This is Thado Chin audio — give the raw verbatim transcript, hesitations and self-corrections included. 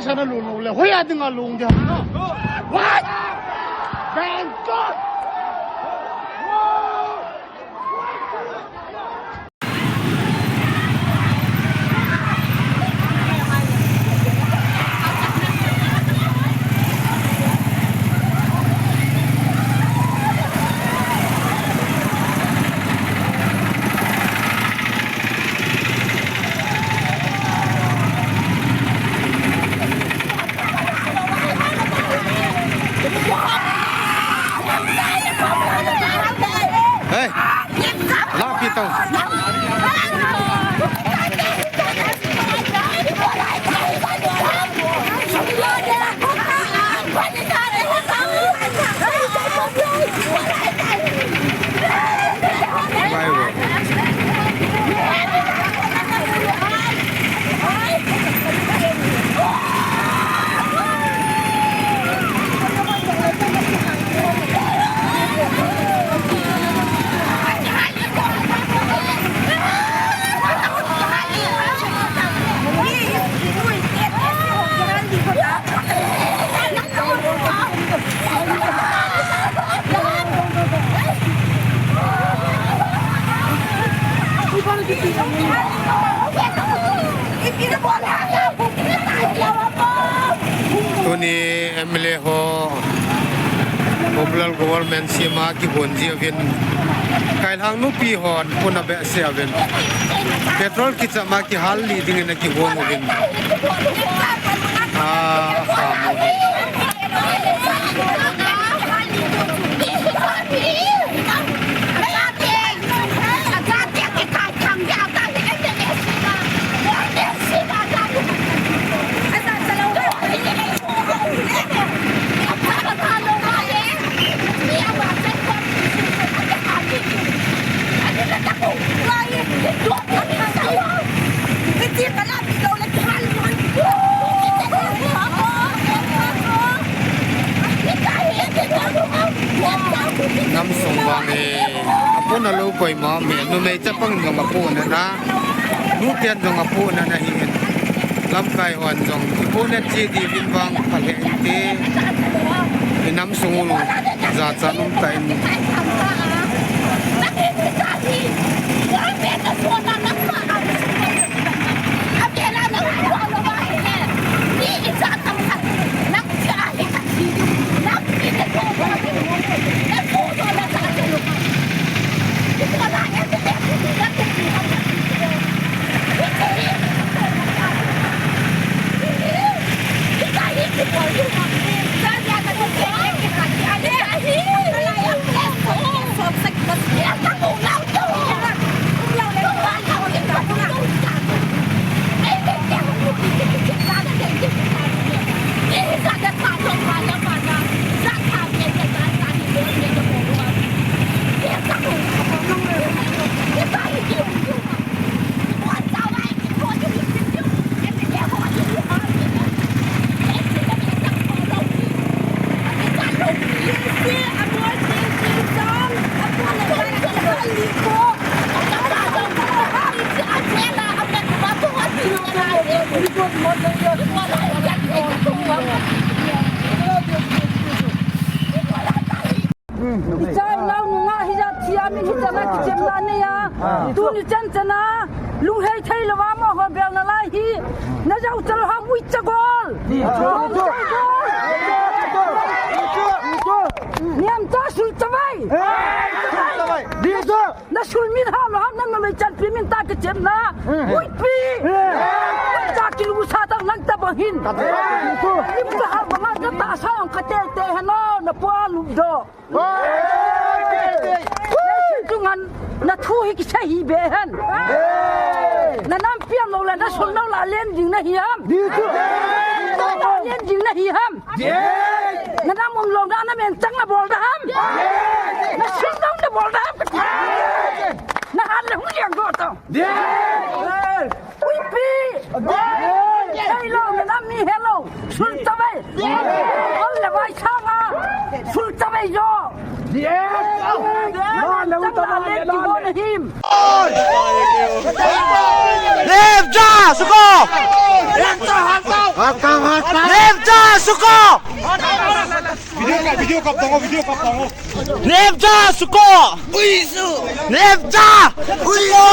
Sana lung lung le, hoiya dinga lung dia. What? Bangkok! Hey, la pi tau. Tuni M L A ho popular government sem a kihon ji uvin, kailhang nupi hon puna behseh uvin, petrol kicham a kihal li dingin akihong uvin. Ah, ah. Nam sung vang hi apun alou koima um e, numei chapang jong apun ana, nutein jong apun ana hi. Lamkai hon jong ipunan chi diuvin vang phalheng te, inam sung u jachat um tan. Icha inao nunga hijat thia min hichana kichemna neiya. Tuni chan chana lunghei thei louva amaho bel nalai hi. Najou chal ham uicha gol. Niam cha sul chavai. Nasul min ha lou ham, nang numei chanpi min ta kichemna. Uipi. Cha kilusa tang nang tabang hin. Lim ka ha banga ka ta sa ang ka te te hano na pua lu do. Tungan na thu hi kisei hi be hen. Na nam piam lou le na sul lou la len ding nahi ham. Na len ding nahi ham. Na nam um lou na na men chang na bol da ham. Na sul lou na bol da ham. Na han le hung liang go to. Uipi. Hello, na nam mi hello. Sul tawai. Ol le vai sanga. Sul tawai jo. Na nam chang na len ding go na him. Nepcha suko! Nepcha suko! Video kap, video kap tong, video kap tong. Nepcha suko! Nepcha suko!